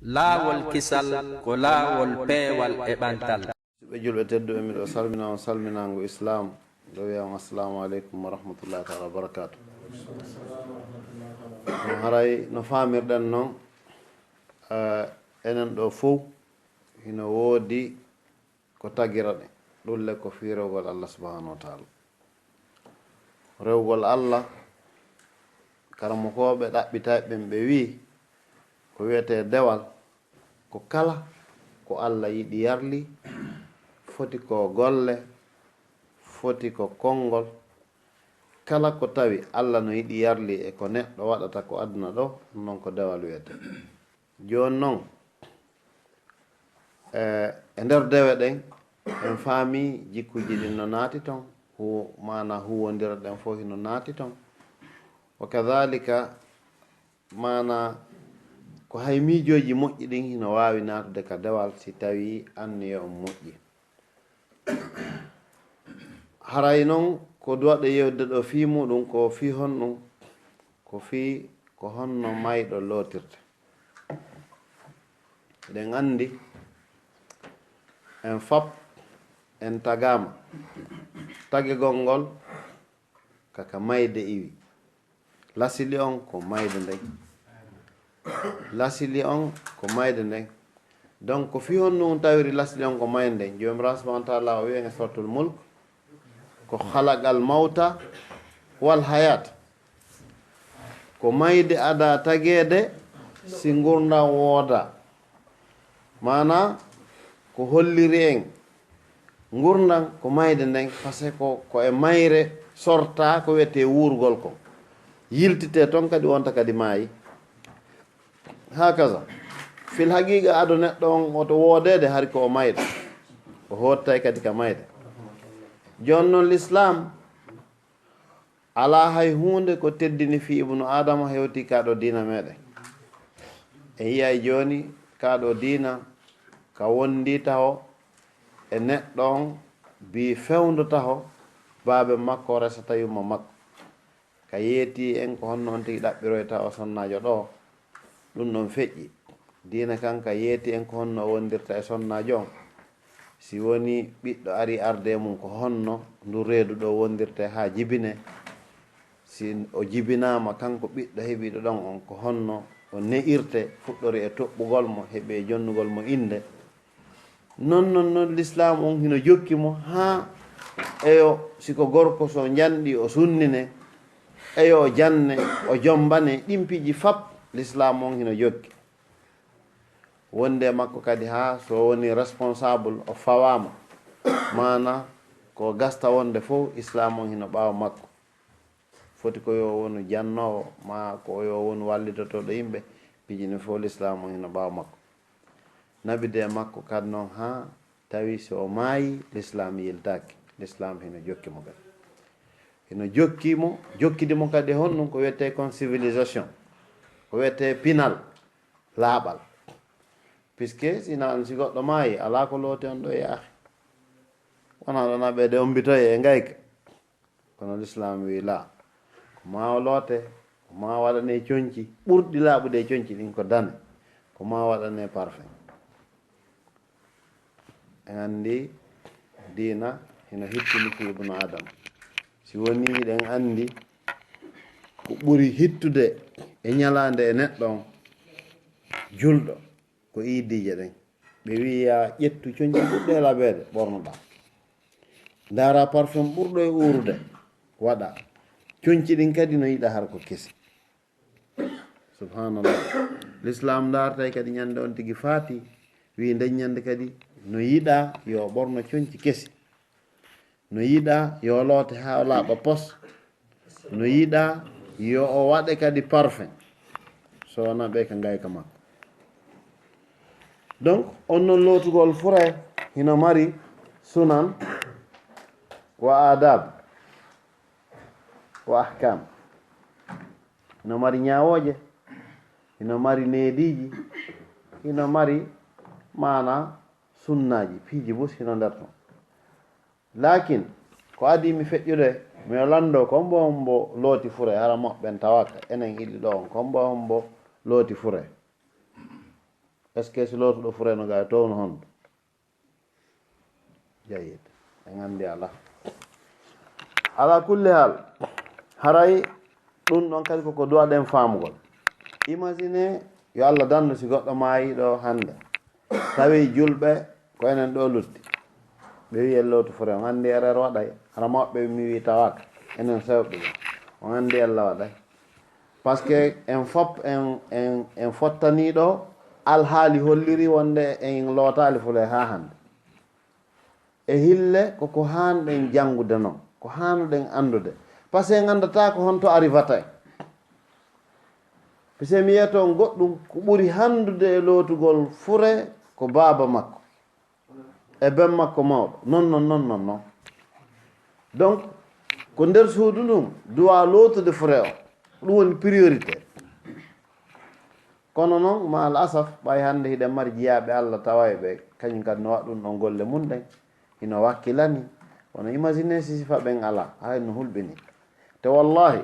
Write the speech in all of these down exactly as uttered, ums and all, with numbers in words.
Laawol kisal ko laawol peewal e ɓantal. Ɓe julɓe tedduɓe, miɗo salmina on salminaango Islaam, ɗo wiya on assalamu aleykum wa rahmatullahi taala wa barakaatu. No haray no faamirɗen noon, eh, enen ɗo fow hino woodi ko tagiraɗen, ɗulle ko fii rewgol Allah subhanahu wa taala. Rewgol Allah, karamokooɓe ɗaɓɓitayɓe ɓen ɓe wii, ko wiyetee dewal, ko kala ko Allah yiɗi yarli, foti ko golle, foti ko konngol, kala ko tawi Allah no yiɗi yarli e ko neɗɗo waɗata ko aduna ɗo, ɗum noon ko dewal wiyetee. Jooni noon, e, e nder dewe ɗen, en faami jikkuuji ɗin no naati ton, hu-, maana huuwondira ɗen fof hino naati ton. Wa kadhalika, maana ko hay miijooji moƴƴi ɗin hino waawi naatude ka dewal si tawii anniya on moƴƴi. Haray non ko duwaɗo yewde ɗo fii muɗum ko fii honɗum? Ko fii ko honno mayɗo lootirte. Eɗen anndi en fap en tagaama. Tagegol ngol ka ka mayde iwi. Lasili on ko mayde nden. Lasili on ko mayde nden. Donc, ko fii honno on tawiri lasili on ko mayde nden? Joomiraaɗo subhanahu wa taala o wi'i en e Suratul Mulk, ko khalaqal mawta wal hayat. Ko mayde ada tageede si ngurndan wooda. Maana ko holliri en ngurndan ko mayde nden, parce que ko, ko e mayre sorta ko wiyetee wuurgol kon. Yiltitee ton kadi wonta kadi maayi. Hakaza. Fil haqiqa ado neɗɗo on oto woodeede hari ko o mayɗo. O hottay kadi ka mayde. Jooni non l'islam alaa hay huunde ko teddini fii ibnu Aadama hewti kaa ɗoo diina meɗen. En yi'ay jooni kaa ɗoo diina ka wondi taho e neɗɗo on bii fewndo taho baabe makko resata yumma makko. Ka yeeti en ko honno on tigi ɗaɓɓiroyta o sonnaajo ɗoo, ɗum ɗon feƴƴi. Diina kan ka yeeti en ko honno o wondirta e sonnaajo on. Si woni ɓiɗɗo ari arde e mum, ko honno ndu reedu ɗo wondirte haa jibine? Si o jibinaama, kanko ɓiɗɗo heɓiiɗo ɗon on, ko honno o ne'irte, fuɗɗori e toɓɓugol mo, heɓi e jonnugol mo innde? Non, non, non, lislaam on hino jokki mo haa eyo, si ko gorko, so njanɗi o sunnine, eyo o janne, o jombane, ɗin piiji fap lislaam on hino jokki. Wondi e makko kadi haa so woni responsable o fawaama, maana ko gasta wonde fof islaam on hino ɓaawo makko. Foti ko yo wonu jannoowo, maa ko yo wonu wallitotooɗo yimɓe, piiji ɗin fof lislaam on hino ɓaawo makko. Naɓidi e makko kadi non haa tawi si o maayi, lislaam yiltaaki, lislaam hino jokki mo kadi. Hino jokki mo, jokkidi mo kadi e honɗum ko wiyetee kon civilisation, ko wiyetee pinal, laaɓal. Puisque si na, si goɗɗo maayi, alaa ko looti on ɗo e akhi. Wonaa ɗo naɓeede ombitoye e ngayka. Kono lislaam wii laa. Ko maa o loote, ko maa waɗane conci, ɓurɗi laaɓude e conci ɗin ko dane. Ko maa waɗane parfum. En anndi diina hino hittini fii ibnu Aadama. Si woni hiɗen anndi ko ɓuri hittude e ñalaande e neɗɗo on, julɗo, ko iidiije ɗen. Ɓe wii yaa ƴettu conci ɓurɗe e laɓeede, ɓornoɗaa. Ndaara parfum ɓurɗo e uurude, waɗaa. Conci ɗin kadi no yiɗa har ko kesi. Subhanallah. Lislaam ndaartay kadi ñande on tigi faati, wii nden ñande kadi no yiɗa yo o ɓorno conci kesi. No yiɗa yo o loote haa o laaɓa pos. No yiɗa yo o waɗe kadi parfum. So wonaa ɓe ka ngayka makko. Donc, on non lootugol fure hino mari sunan wa adab wa ahkam. Hino mari ñaawooje, hino mari neediiji, hino mari maana sunnaaji, piiji bus hino nder ton. Laakin, ko adii mi feƴƴude, miɗo lanndoo ko hombo hombo looti fure, hara moɓɓen tawaaka, enen hiɗi ɗo on, ko hombo hombo looti fure. Est-ce que si lootuɗo fure no gaa towno honto? Jayyid. En anndi alaa. Alaa kulli haal, haray ɗum ɗon kadi koko duwaɗen faamugol. Imagine yo Allah dandu si goɗɗo maayi ɗo hannde. Tawi julɓe ko enen ɗo lutti. Ɓe wi'i en lootu fure, on anndi erreur waɗay. Hara mawɓe mi wi'i tawaaka. Enen sewɓe ɓe. On anndi Allah waɗay. Parce que en fop en, en, en fottanii ɗo alhaali holliri wonde en lootaali fure haa hannde. E hille ko ko haanɗen janngude non, ko haanɗen anndude. Parce que en anndataa ko honto arrivata en. Parce que mi yiyata on goɗɗum ko ɓuri hanndude e lootugol fure ko baaba makko. E ben makko mawɗo. Non, non, non, non, non. Donc, ko nder suudu ndun, duwa lootude fure o. Ɗum woni priorité. Kono non, ma al asaf, ɓay hannde hiɗen mari jiyaaɓe Allah tawayɓe, kañum kadi no waɗa ɗum ɗon golle mun ɗen. Hino wakkilani. Kono imagine si sifa ɓen alaa, hay no hulɓini. Te wallahi,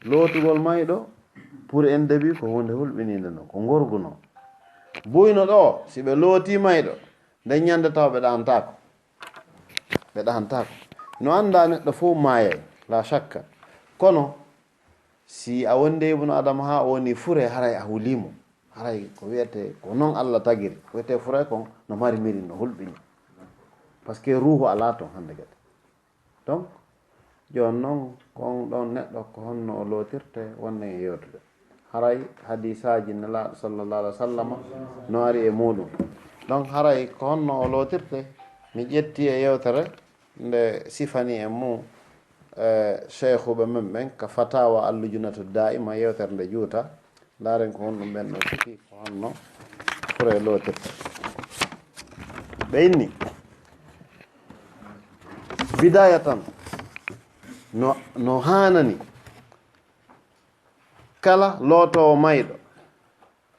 lootugol mayɗo, pour un début, ko huunde hulɓiniinde non, ko ngorgu non. Buyno ɗo, si ɓe lootii mayɗo, nden ñande taw ɓe ɗaantaako. Ɓe ɗaantaako. No anndaa neɗɗo fof maayay, la shakka. Kono, si a wondi e Ibnu Adama haa o woni fure, haray a hulii mo. Haray ko wiyetee, ko non Allah tagiri. Ko wiyetee fure kon no mari miri, no hulɓini. Parce que ruuhu alaa ton hannde kadi. Donc, jooni non, ko on ɗon neɗɗo, ko honno o lootirte, wonnen e yewtude. Haray hadiisaaji Nelaaɗo sallallahu alaihi wa sallama no ari e muuɗum. Donc, haray ko honno o lootirte, mi ƴetti e yewtere nde sifani en mum, eh, sheykhuɓe men ɓen ka fatawa Allujnatu Daa'ima, yewtere nde juuta. Ndaaren ko honɗum ɓen ɗon sifi, ko honno fure lootirte. Ɓe inni, bidayatan, no, no haanani kala lootoowo mayɗo,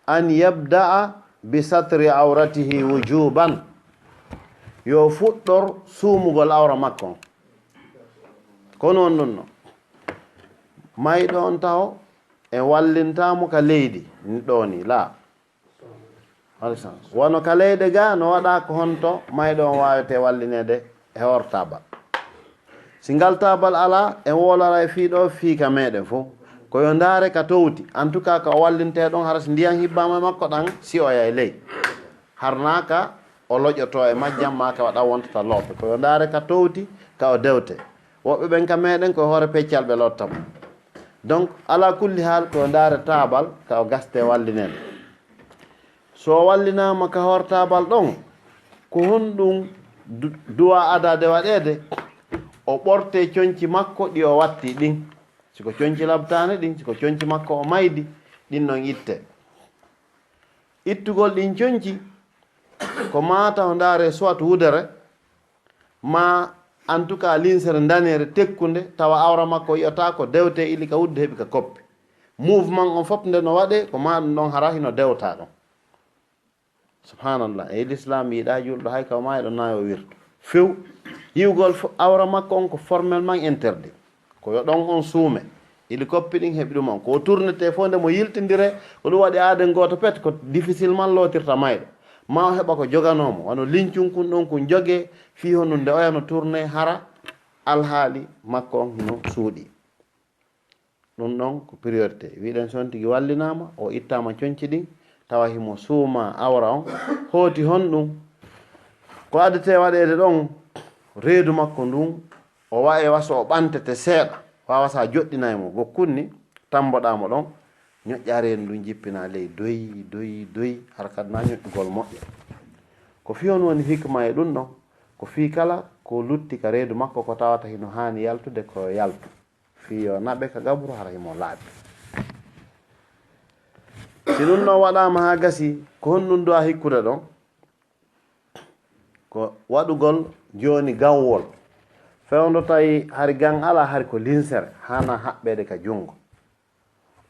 an yabda'a bi satri awratihi wujuban, yo fuɗɗor suumugol awra makko on. Kono on ɗum no, mayɗo on taho en wallintaa mo ka leydi ɗo ni, laa. Wano ka leyɗe ga, no waɗa ko honto mayɗo on waawete wallineede e hoore taabal. Si ngal taabal alaa, en woolara e fii ɗo, fii ka meɗen fof. Ko yo ndaare ka towti. En tout cas, ka o wallintee ɗon, hara si ndiyan hibbaama e makko ɗan, si o yay ley. Harnaa ka o loƴoto e majjam, maa ka waɗa wontata loope. Ko yo ndaare ka towti, ka o dewte. Woɓɓe ɓen ka meɗen, ko hoore peccal ɓe lotta mo. Donc, ala kulli haal, ko yo ndaare taabal, ka o gaste wallinede. So o wallinaama ka hoore taabal ɗon, ko honɗum du-, duwa adade waɗeede? O ɓorte conci makko ɗi o watti ɗin. Si ko conci labtaani ɗin, si ko conci makko o maydi, ɗin ɗon itte. Ittugol ɗin conci, ko maa taw ndaare soit wudere, maa en tout cas linsere ndaneere tekkunde, tawa awra makko yi'ataa ko dewte ili ka wudde heɓi ka koppi. Mouvement on fof nde no waɗee, ko maa ɗum ɗon hara hino dewta ɗon. Subhanallah, e l'islam yiɗa julɗo hay ka o maayi ɗo naayo wirto. Few, yi'ugol fo-, awra makko on ko formellement interdit. Ko yo ɗon on suume. Ili koppi ɗin heɓi ɗum on. Ko o tournete fof nde mo yiltindire, ko ɗum waɗi aaden gooto pet, ko difficilement lootirta mayɗo. Ma o heɓa ko joganoo mo, wano lincun kun ɗon kun jogee, fii honɗum nde oya no tourne hara alhaali makko on hino suuɗi. Ɗum ɗon ko priorité. Wiɗen so on tigi wallinaama, o ittaama conci ɗin, tawa himo suuma awra on. Hooti honɗum? Ko adetee waɗeede ɗon, reedu makko ndun, o wa'a e waso o ɓantete seeɗa, waawa sa joɗɗinay mo, gokkun ni, tamboɗaa mo ɗon, ñoƴƴa reedu ndun jippina ley, doy, doy, doy, hara kadi na ñoƴƴugol moƴƴo. Ko fii on woni hikma e ɗum ɗon, ko fii kala ko lutti ka reedu makko ko tawata hino haani yaltude ko yaltu. Fii yo naɓe ka gabru hara himo laaɓi. Si ɗum ɗon waɗaama haa gasi, ko honɗum du'a hikkude ɗon? Ko waɗugol jooni ganwol. Fewndo tawi hari gan alaa, hari ko linsere, haana haɓɓeede ka junngo.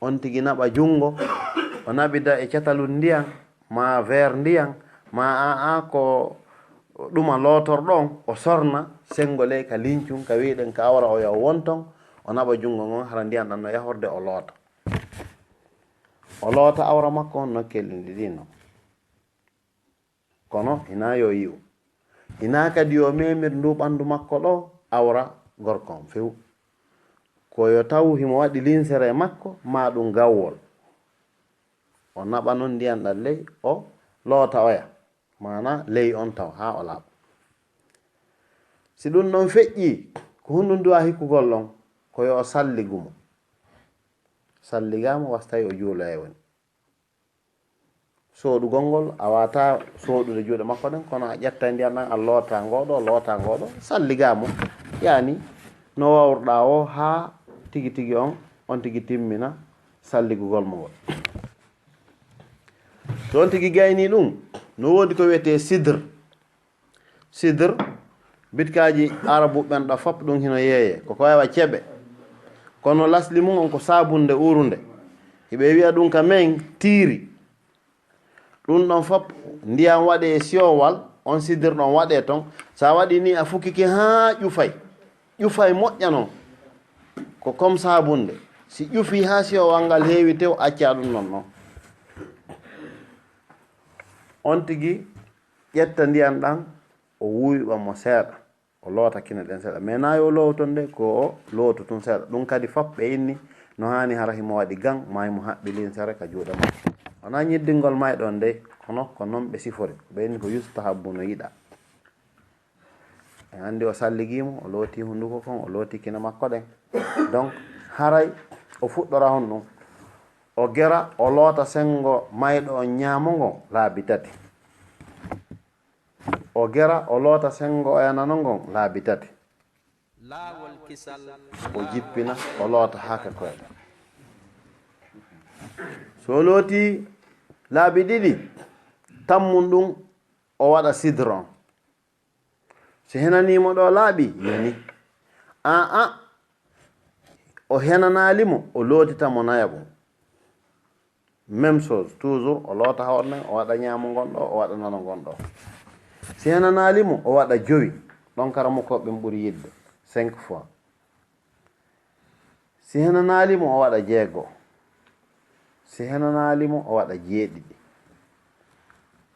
On tigi naɓa junngo, o naɓida e catalun ndiyan, maa weer ndiyan, maa aa ko ɗuma lootorɗon, o sorna, senngo ley ka lincun, ka wi'ɗen ka awra o yaw won ton, o naɓa junngo ngon, hara ndiyan ɗan no yahorde, o loota. O loota awra makko on nokkeeli ɗiɗi non. Kono hinaa yo yi'u. Hinaa kadi yo memir ndu ɓanndu makko ɗo awra gorko on few. Ko yo taw himo waɗi linsere e makko, maa ɗum gawwol. O naɓa non ndiyan ɗan ley, o loota oya. Maanaa ley on taw haa o laaɓa. Si ɗum ɗon feƴƴii, ko honɗum duwaa hikkugol ɗon? Ko yo o salligu mo. Salligaa mo, wasi tawi o juuloya woni. Sooɗugol ngol, a waawataa sooɗude juuɗe makko ɗen, kono a ƴettay ndiyan ɗan, a loota ngoo ɗoo, loota ngoo ɗoo, salligaa mo. Yaani, no wawruɗaa o haa tigi tigi on, on tigi timmina salligugol mo ngol. So on tigi gaynii ɗum, no woodi ko wiyetee sidr. Sidr, bitkaaji Arabu ɓen ɗa fop ɗum hino yeeyee. Ko ko wawa ceɓe. Kono lasli mum on ko saabunde uurunde. Hiɓe wi'a ɗum ka men tiiri. Ɗum ɗon fop ndiyan waɗee e siyowal, on sidr ɗon waɗee ton. Sa waɗi ni a fukkike haa ƴufay. Ƴufay moƴƴa non. Ko comme saabunde. Si ƴufi haa siyowal ngal heewi tew, acca ɗum non non. On tigi ƴetta ndiyan ɗan, o wuuɓa mo seeɗa, o loota kine ɗen seeɗa. Mais naa yo looton de, ko o lootu tun seeɗa. Ɗum kadi fop ɓe inni no haani hara himo waɗi gan, maa himo haɓɓi linsere ka juuɗe makko. Wonaa ñiddingol mayɗo on de, kono ko non ɓe sifori. Ɓe inni ko yustahabbu, no yiɗaa. En anndi o salligii mo, o looti hunduko kon, o looti kine makko ɗen. Donc, haray o fuɗɗora honɗum? O gera, o loota sengo mayɗo on ñaamo ngon laabi tati. O gera, o loota sengo oya nano ngon laabi tati. Laawol kisal. O jippina, o loota haa ka koyɗe. So o looti laabi ɗiɗi, tammun ɗum, o waɗa sidr on. Si henanii mo ɗo laaɓi, yani. Aa, o henanaali mo, o lootita mo nayaɓum. Même chose, toujours, o loota hoore nden, o waɗa ñaamo ngon ɗo, o waɗa nano ngon ɗo. Si henanaali mo, o waɗa jowi. Ɗon karamokooɓe ɓen ɓuri yiɗde, cinq fois. Si henanaali mo, o waɗa jeego. Si henanaali mo, o waɗa jeeɗiɗi,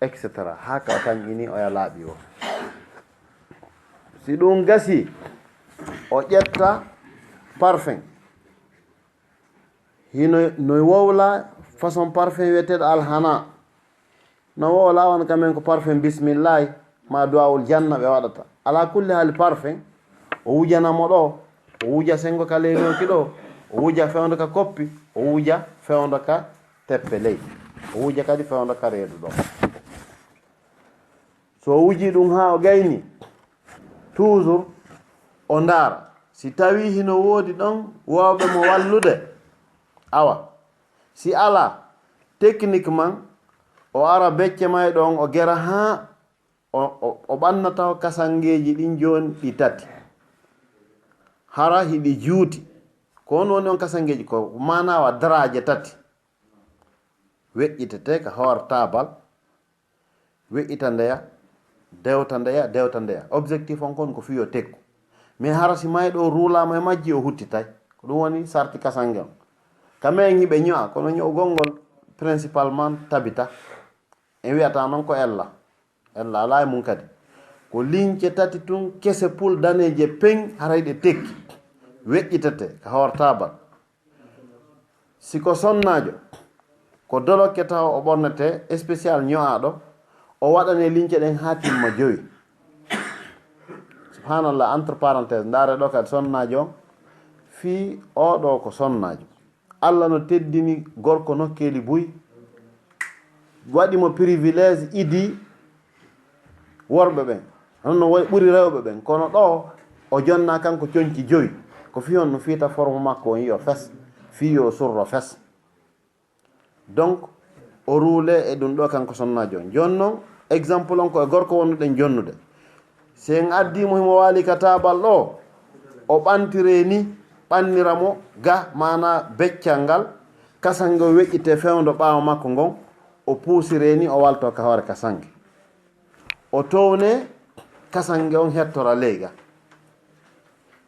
et cetera. Haa ka o tanƴini oya laaɓi o. Si ɗum gasii, o ƴetta parfum. Hino no wowla façon parfum wiyeteeɗo Alhana. No wowla on ka men ko parfum bismillahi, ma du'aul janna ɓe waɗata. Ala kulli haali parfum, o wujana mo ɗo, o wuja sengo ka leynooki ɗo, o wuja fewndo ka koppi, o wuja fewndo ka teppe ley, o wuja kadi fewndo ka reedu ɗo. So o wuji ɗum haa o gayni, toujours o ndaara. Si tawii hino woodi ɗon waawɓe mo wallude, awa. Si alaa, techniquement, o ara becce mayɗo on, o gera haa o, o, o ɓanna taw kasangeeji ɗin jooni ɗi tati. Hara hiɗi juuti. Ko on woni on kasangeeji, ko maanaa wa daraaje tati. Weƴƴitetee ka hoore taabal, weƴƴita ndeya, dewta ndeya, dewta ndeya. Objectif on kon ko fii yo tekku. Mais hara si mayɗo o ruulaama e majji, o huttitay. Ko ɗum woni sarti kasange on. Ka men hiɓe ño'a, kono ño'ugol ngol principalement tabita. En wi'ata non ko ella. Ella alaa e mum kadi. Ko lince tati tun kese pul daneeje peŋ, haray ɗe tekki. Weƴƴitete ka hoore taabal. Si ko sonnaajo, ko dolokke taw o ɓornete spécial ño'aaɗo, o waɗane lince ɗen haa timma jowi. Subhanallah, entre parenthèse, ndaare ɗo kadi sonnaajo on, fii oo ɗoo ko sonnaajo. Allah no teddini gorko nokkeeli buy, waɗi mo privilège idii worɓe ɓen, hono no wayi ɓuri rewɓe ɓen, kono ɗo o jonnaa kanko conci jowi. Ko fii on no fiita forme makko on yi'o fes, fii yo surro fes. Donc, o ruule e ɗum ɗo kanko sonnaajo on. Jooni non, exemple on ko e gorko wonnuɗen jonnude. Si en addii mo himo waali ka taabal ɗo, o ɓantiree ni, ɓannira mo ga, maanaa beccal ngal, kasange o weƴƴitee fewndo ɓaawo makko ngon, o puusiree ni, o waltoo ka hoore kasange. O townee, kasange on hettora ley ga.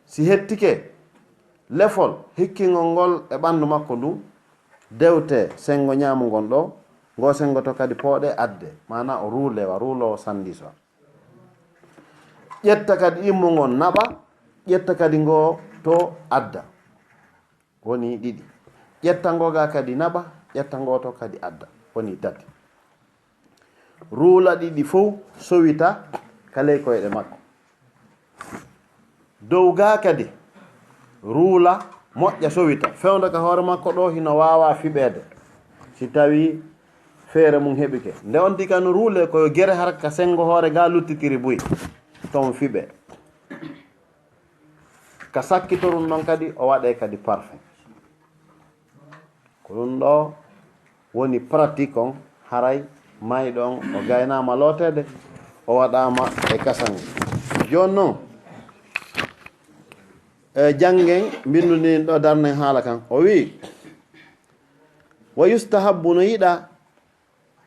Si hettike, lefol hikkingol ngol e ɓanndu makko ndu, dewtee senngo ñaamo ngon ɗo, Ngo senngo to kadi pooɗe adde, maana o ruulewa, ruuloowo sanndiso. Ƴetta kadi ɗimmo ngon naɓa, ƴetta kadi ngo to adda. Woni ɗiɗi. Ƴetta ngo ga kadi naɓa, ƴetta ngo to kadi adda. Woni tati. Ruula ɗiɗi fow sowita ka ley koyɗe makko. Dow ga kadi ruula moƴƴa sowita. Fewndo ka hoore makko ɗo hino waawa fiɓeede. Si tawi feere mum heɓike. Nde on tika no ruule ko yo gere har ka senngo hoore ga luttitiri buy. Ton fiɓe. Ka sakkitorun non kadi o waɗe kadi parfum. Ko ɗum ɗo woni pratique on, haray mayɗo on o gaynaama looteede, o waɗaama e kasange. Jooni non, e janngen, mbinndu ndin ɗo darnen haala kan. O wi'i, "Wa yustahabbu, no yiɗaa,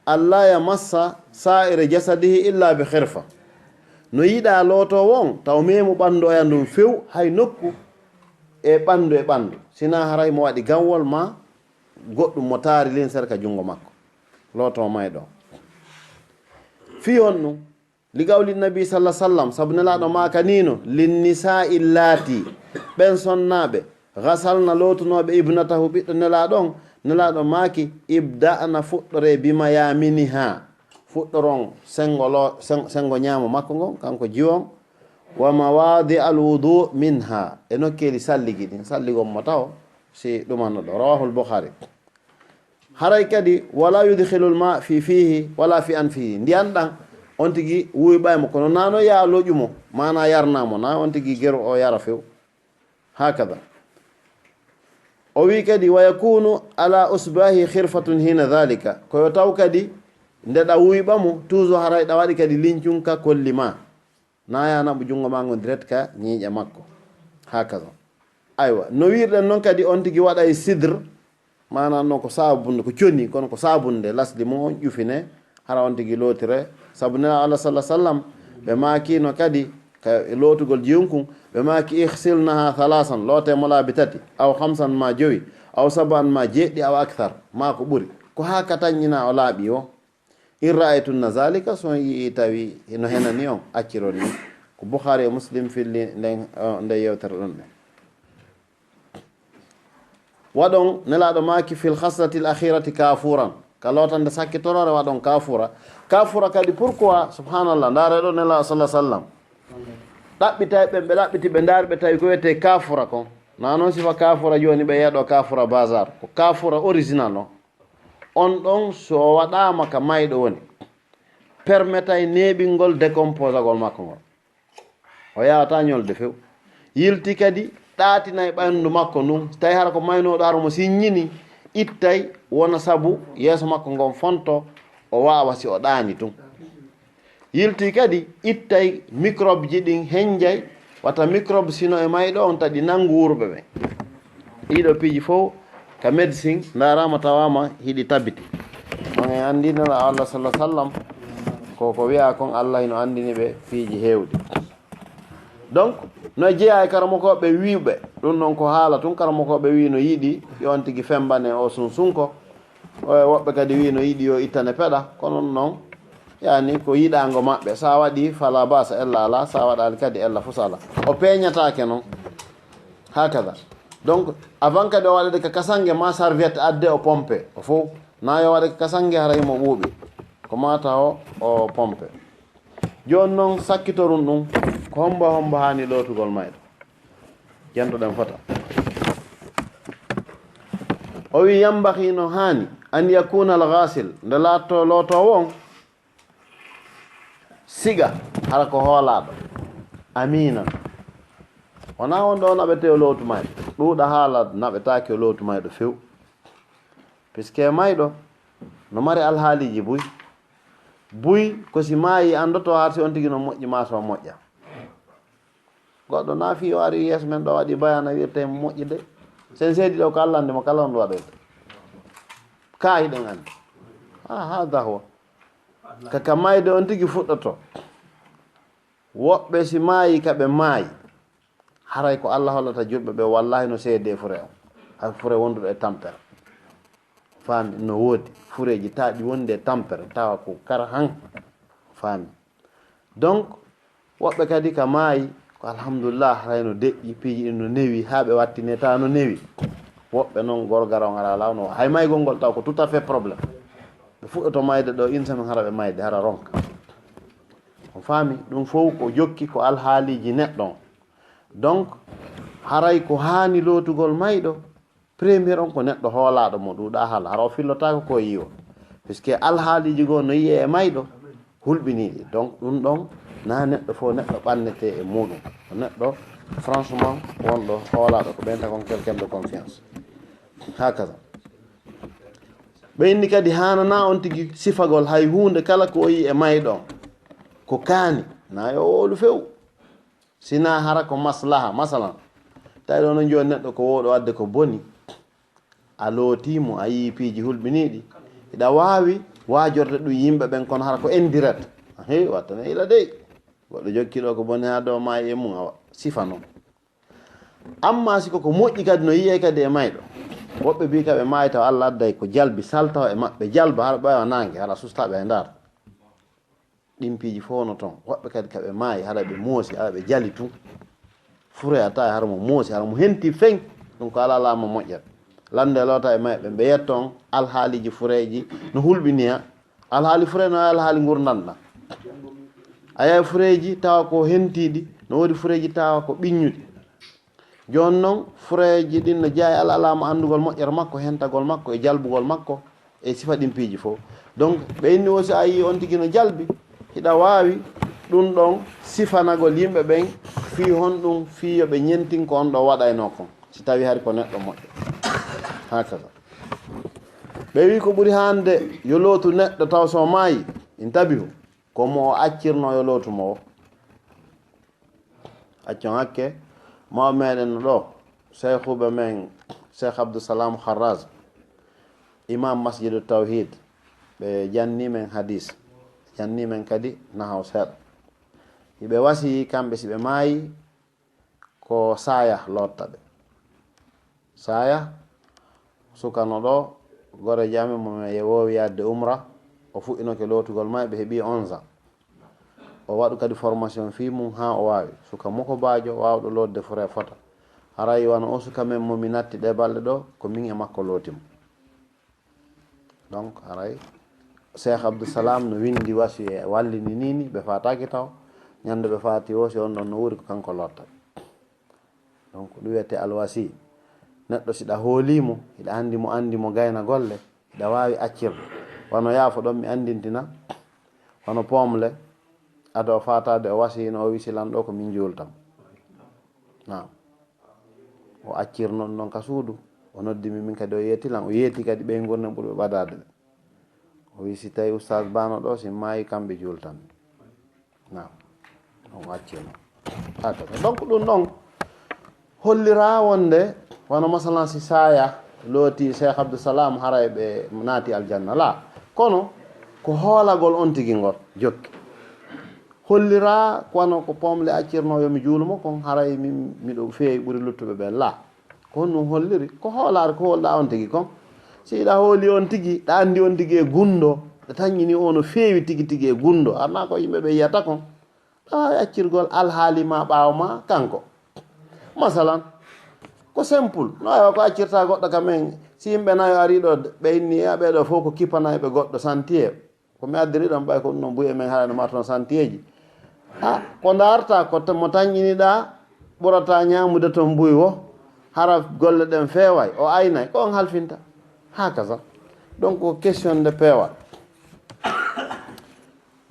alla yamassa sa'ira jasadihi illa bi khirfa." No yiɗaa lootoowo on, taw meemu ɓanndu oya ndun few, hay nokku e ɓanndu e ɓanndu. Sinaa haray mo waɗi ganwol ma goɗɗum mo taari linsere ka junngo makko. Lootoo mayɗo. Fii honɗum? Li qawli nabi sallallahu alaihi wasallam, sabu Nelaaɗo maaka nii no, "Linnisaa'i llaati", ɓen sonnaaɓe, "ghasalna", lootunooɓe, "ibnatahu", ɓiɗɗo Nelaaɗo on, Nelaaɗo maaki, "Ibda'na", fuɗɗoree, "bimayaaminiha", fuɗɗoron senngo lo-, sen-, senngo ñaamo makko ngon, kanko jiwo on, "wa mawaadi'al wudu minha", e nokkeeli salligi ɗin, salligon mo taw si ɗumanno ɗo. Rawahul Bukhari. Haray kadi, "wala yudkhilul ma fi fihi wala fi anfihi." Ndiyan ɗan, on tigi wuuɓay mo, kono naano yaa loƴu mo, maana yarna mo, na on tigi geru o yara few. Hakada. O wi kadi, "Wa yakunu ala usbahi khirfatun hina dhalika." Ko yo taw kadi, nde ɗa wuuɓa mo, toujours haray ɗa waɗi kadi lincun ka kolli ma. Na yaa naɓu junngo ma ngon direct ka ñiiƴe makko. Hakaza. Aywa, no wiirɗen non kadi on tigi waɗa e sidr, maanaam non ko saabunde, ko coni, kono ko saabunde lasli mum on ƴufine, hara on tigi lootire. Sabu Nelaaɗo Allah sallallahu alaihi wasallam, ɓe maakino kadi ka lootugol jiwnkun, ɓe maaki, "Ighsilnaha thalathan", loote mo laabi tati, aw khamsan ma jowi, aw sab'an ma jeeɗiɗi, aw akthar, ma ko ɓuri. Ko haa ka tanƴina o laaɓi o. "In ra'aytunna zalika", so on yi'i tawi no henani on, acciron ni. Ko Bukhari e Muslim filli nden, eh, nde yewtere ɗon ɗen. Waɗon Nelaaɗo maaki, "Fil khaslatil akhirati kafuran", ka lootande sakkitorore waɗon kafura. Kafura kadi pourquoi? Subhanallah, ndaare ɗo Nelaaɗo sallallahu alaihi wasallam. Ɗaɓɓitay ɓen, ɓe ɗaɓɓiti, ɓe ndaari, ɓe tawi ko wiyetee kafura kon. Na non sifa kafura jooni ɓe yeɗo kafura bazar. Ko kafura original on. On ɗon so o waɗaama ka mayɗo woni, permetay neeɓingol décomposagol makko ngol. O yaawataa ñolde few. Yilti kadi ɗaatinay ɓanndu makko ndun. Tawi hara ko maynooɗo hara mo sinñini, ittay wona sabu yeeso makko ngon fonto, o waawa si o ɗaani tun. Yilti kadi ittay microbe ji ɗin henjay, wata microbe sino e mayɗo on taɗi nangu wuurɓe ɓen. Ɗiɗo piiji fow ka médecine ndaarama tawama hiɗi tabiti. On e anndi Nelaaɗo Allah sallallahu alaihi wasallam ko, ko wi'a kon Allah hino anndini ɓe piiji heewɗi. Donc, no jeyaa e karamokooɓe wi'uɓe, ɗum ɗon ko haala tun, karamokooɓe wi'i no yiɗi yo on tigi fembane o sunsunko, o e woɓɓe kadi wi'i no yiɗi yo ittane peɗa, kono non, yani, ko yiɗaango maɓɓe. Sa waɗi, fala basa, ella ala, sa waɗaali kadi, ella fus ala. O peeñataake non. Hakada. Donc, avant kadi o waɗade ka kasange ma serviette adde o pompe, o fow. Na yo waɗe ka kasange hara himo ɓuuɓi. Ko mata o, o pompe. Jooni non sakkitorun ɗum, ko hombo hombo haani lootugol mayɗo? Jantoɗen fota. O wi, "Yambahi, no haani, an yakuna al ghasil, nde laatto lootoowo on, siga hara ko hoolaaɗo, aminan. Wonaa won ɗo naɓetee o lootu mayɗo, ɗuuɗa haala naɓetaake o lootu mayɗo few. Puisque mayɗo no mari alhaaliiji buy. Buy ko si maayi anndoto har si on tigi no moƴƴi maa so moƴƴa." Goɗɗo na fii o ari yeeso men ɗo waɗi bayana wi'ete mo moƴƴi de. Sen seedi ɗo ko Allah anndi mo kala on ɗo waɗoyta. Ka hiɗen anndi. Ha, ha, dahwa. Ka, ka mayde on tigi fuɗɗoto. Woɓɓe si maayi ka ɓe maayi. Haray ko Allah hollata julɓe ɓe, wallahi no seedee fure on. Hay fure wonduɗo e tampere. Faami, no woodi fureeji taaɗi wonde e tampere, tawa ko kara han. Faami. Donc, woɓɓe kadi ka maayi, ko alhamdulillah, haray no deƴƴi, piiji ɗin no newi, haa ɓe wattine, tawa no newi. Woɓɓe non, gorgara on ara law no, hay maygol ngol taw ko tout à fait problème. Ɓe fuɗɗoto mayde ɗo, une semaine hara ɓe mayde, hara ronka. On faami, ɗum fow ko jokki ko alhaaliji neɗɗo on. Donc, haray ko haani lootugol mayɗo, premier on ko neɗɗo hoolaaɗo mo ɗuuɗa haala, hara o fillotaako ko yiwo. Puisque alhaaliji goo no yi'e e mayɗo, hulɓiniiɗi. Donc, ɗum ɗon, na neɗɗo fof neɗɗo ɓannete e muɗum. Ko neɗɗo, franchement, wonɗo hoolaaɗo ko ɓen takon kelkemɗo confiance. Hakaza. Ɓe inni kadi haanana on tigi sifagol hay huunde kala ko o yi'i e mayɗo on. Ko kaani, na yo oolu few. Sina hara ko maslaha, masalan, tawi ɗo no jooni neɗɗo ko wooɗo wadde ko boni, a looti mo, a yii piiji hulɓiniiɗi, hiɗa waawi waajorde ɗum yimɓe ɓen, kono hara ko indirect. He, wattane ila dey. Goɗɗo jokki ɗo ko boni haa dow maayi e mum, awa, sifa non. Amma si ko ko moƴƴi kadi no yiyee kadi e mayɗo, woɓɓe mbii ka ɓe maayi taw Allah adday ko jalbi saltaho e maɓɓe, jalba hara ɓewa naange, hara sustaɓe e ndar. Ɗin piiji fof no ton. Woɓɓe kadi ka ɓe maayi, hara ɓe moosi, hara ɓe jali tun. Fure a tawi hara mo moosi, hara mo henti feŋ. Ɗum ko alaa laama moƴƴere. Lande loota e mayɓe, ɓe yetto on alhaaliji fureeji no hulɓiniya. Alhaali fure no alhaali ngurndan ɗan. A yawi fureeji tawa ko hentiiɗi, no woodi fureeji tawa ko ɓiññuɗi. Jooni non, fureeji ɗin no jeyaa e alalaama anndugol moƴƴere makko, hentagol makko e jalbugol makko e sifa ɗin piiji fof. Donc, ɓe inni o, si a yii on tigi no jalbi, hiɗa waawi ɗum ɗon sifanagol yimɓe ɓen fii honɗum, fii yo ɓe ñentin ko on ɗo waɗaynoo kon, si tawii hari ko neɗɗo moƴƴo. Hakaza. Ɓe wii ko ɓuri hande yo lootu neɗɗo taw so maayi, intabihu, ko mo o accirnoo yo lootu mo o. Accon hakke, mawɓe meɗen no ɗo, seykhuɓe men, Seykh Abdussalam Kharraz, imam Masjidu Tawhid, ɓe janni men hadis, janni men kadi nahaw seeɗa. Hiɓe wasiyi kamɓe si ɓe maayi, ko saaya lotta ɓe. Saaya, suka no ɗo, goreejo amen mo mi woowi yaade umra, o fuɗɗinoke lootugol may, ɓe heɓi onze ans. O waɗu kadi formation fii mum haa o waawi. Suka mokobaajo waawɗo lootde fure fota. Haray wano o suka men mo mi natti ɗe balɗe ɗo, ko min e makko looti mo. Donc, haray Cheikh Abdou Salam no windi wasiya, wallini nini, ɓe faataaki taw. Ñande ɓe faati o, si on ɗon no wuuri, ko kanko lotta. Donc, ɗum wiyete alwasi. Neɗɗo si ɗa hoolii mo, hiɗa anndi mo, anndi mo gayna golle, hiɗa waawi accirde. Wano yaafo ɗon mi anndintina, wano pomle, ado faataade o wasiino, o wisi lan ɗo ko min juultam. Naam. O accirno ɗum ɗon ka suudu. O noddi mi, min kadi o yeeti lan. O yeeti kadi ɓeynguure nden ɓurɓe ɓadaade ɓe. O wi, si tawi Oustaz Bano ɗo, si maayi, kamɓe juultan. Naam. On accirno. Haka. Donc, ɗum ɗon hollira wonde, wano masalan, si saaya looti Cheikh Abdou Salam, haray ɓe naati aljanna. La. Kono, ko hoolagol on tigi ngol jokki. Hollira, kono ko pomle accirno yo mi juulu mo, kon haray min miɗo feewi ɓuri luttuɓe ɓen. La. Ko honɗum holliri? Ko hoolaare, ko hoolɗaa on tigi kon. Si ɗa hooli on tigi, ɗa anndi on tigi e gunndo, ɗa tañƴini o no feewi tigi tigi e gunndo. Arna ko yimɓe ɓe yiyata kon. Ɗa waawi accirgol alhaali ma ɓaawo ma kanko. Masalan, ko simple. No ayo ko accirta goɗɗo ka men. Si yimɓe nayo ari ɗo, ɓe inni, "A ɓee ɗo fof ko kippanayɓe goɗɗo santiye." Ko mi addiri ɗon ɓay ko ɗum no buy e men haɗa no martono santiyeeji. A, ko ndaarta ko te-, mo tañƴiniɗaa ɓurata ñaamude toon buy wo, hara golle ɗen feeway, o aynay, ko on halfinta. Hakaza. Donc, ko question de peewal.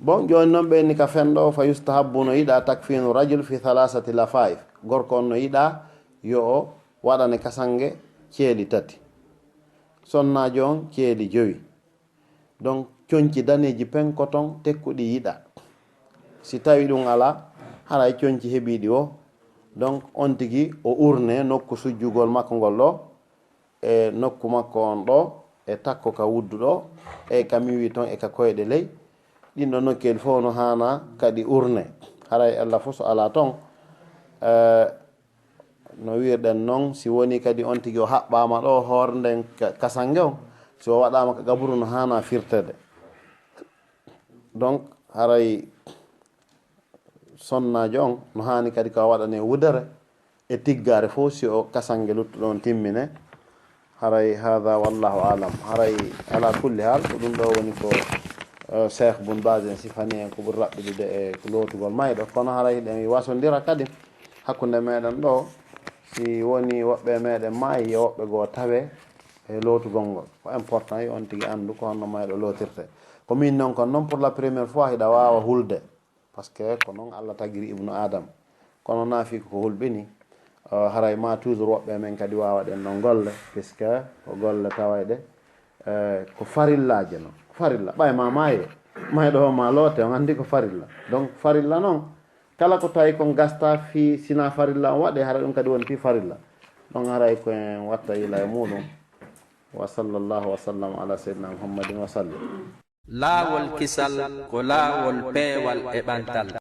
Bon, jooni noon ɓe ni ka fenɗo, fa yustahabbu no yiɗa takfinu rajul fi thalathati lafaif. Gorko on no yiɗa yo o waɗane kasange ceeli tati. Sonnaajo on ceeli jowi. Donc, conci daneeji penkoton tekkuɗi yiɗa. Si tawi ɗum alaa, haray conci heɓiiɗi o. Donc, on tigi o urne nokku sujjugol makko ngol ɗo, e nokku makko on ɗo, e takko ka wuddu ɗo, e ka miwi ton, e ka koyɗe ley. Ɗin ɗo nokkeeli fof no haana kadi urne. Haray Allah fof so alaa ton, eh, no wiirɗen noon, si woni kadi on tigi o haɓɓaama ɗo hoore nden ka-, kasange on, Si o waɗaama ka qaburu no haana firtede. Donc, haray sonnaajo on no haani kadi ko a waɗane wudere e tiggaare fof si o kasange luttuɗo on timmine. Haray hada wallahu alam. Haray ala kulli hal ko ɗum ɗo woni ko, eh, Cheikh Bun Baz en sifani en ko ɓuri raɓɓiɗude e lootugol mayɗo. Kono haray hiɗen wasondira kadi hakkunde meɗen ɗo, si woni woɓɓe meɗen maayi, yo woɓɓe goo tawe e lootugol ngol. Ko important yo on tigi anndu ko honno mayɗo lootirte. Ko min non kon non pour la première fois hiɗa waawa hulde. Parce que ko non Allah tagiri Ibnu Adam. Kono na fii ko hulɓini, eh, haray ma toujours woɓɓe men kadi waawa ɗen non golle, puisque ko golle tawayɗe, eh, ko farillaaje non. Farilla, ɓay ma maaye, mayɗo o ma loote, on anndi ko farilla. Donc farilla non, kala ko tawi kon gasta fii sina farilla on waɗe, haray ɗum kadi woni fii farilla. Ɗon haray ko en watta yila e muɗum. Wa sallallahu wa sallam ala sayyidina Muhammadin wa sallim. Laawol kisal ko laawol peewal e ɓantal.